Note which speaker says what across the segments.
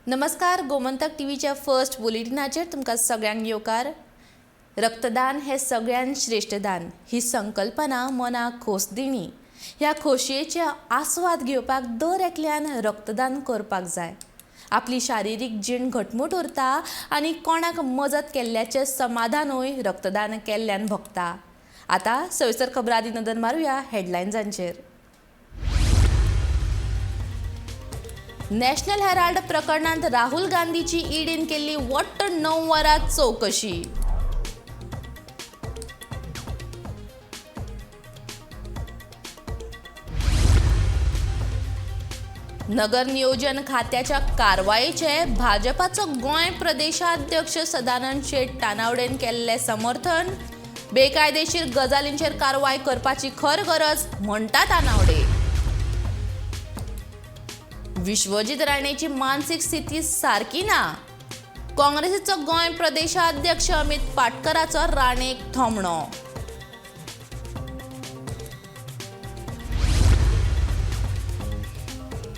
Speaker 1: नमस्कार, गोमंतक टीव्हीच्या फर्स्ट बुलेटिनाचेर तुमकां सगळ्यांक येवकार. रक्तदान हें सगळ्यांत श्रेश्ठ दान ही संकल्पना मनाक खोस दिणी. ह्या खोशयेचे आस्वाद घेवपाक दर एकल्यान रक्तदान करपाक जाय. आपली शारिरीक जीण घटमूट उरता आनी कोणाक मजत केल्ल्याचें समाधानूय रक्तदान केल्ल्यान भोगता. आतां सविस्तर खबरां आदी नदर मारुया हेडलायन्सांचेर. नॅशनल हेराल्ड प्रकरणांत राहुल गांधीची ईडीन केल्ली वट्ट 9 वरां चवकशी. नगर नियोजन खात्याच्या कारवायेचे भाजपाचो गोंय प्रदेशाध्यक्ष सदानंद शेट तानावडेन केल्लें समर्थन. बेकायदेशीर गजालींचेर कारवाय करपाची खर गरज म्हणटा तानावडे. विश्वजीत राणेची मानसीक स्थिती सारकी ना. काँग्रेसीचो गोंय प्रदेशाध्यक्ष अमित पाटकराचो राणेक थोमणो.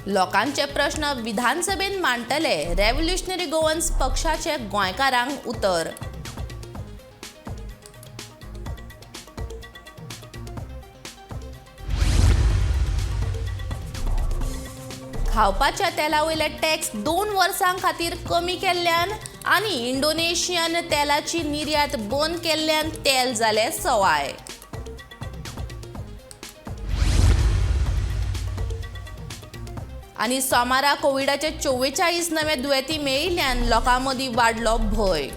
Speaker 1: लोकांचे प्रश्न विधानसभेन मांडटले रेव्होल्युशनरी गोवन्स पक्षाचे गोंयकारांक उतर. खावपाच्या तेला वयले टॅक्स 2 वर्सां खातीर कमी केल्ल्यान आनी इंडोनेशियन तेलाची निर्यात बंद केल्ल्यान तेल जालें सवाय. आनी सोमारा कोविडाचे 44 नवे दुयेंती मेळिल्ल्यान लोकां मदीं वाडलो भंय.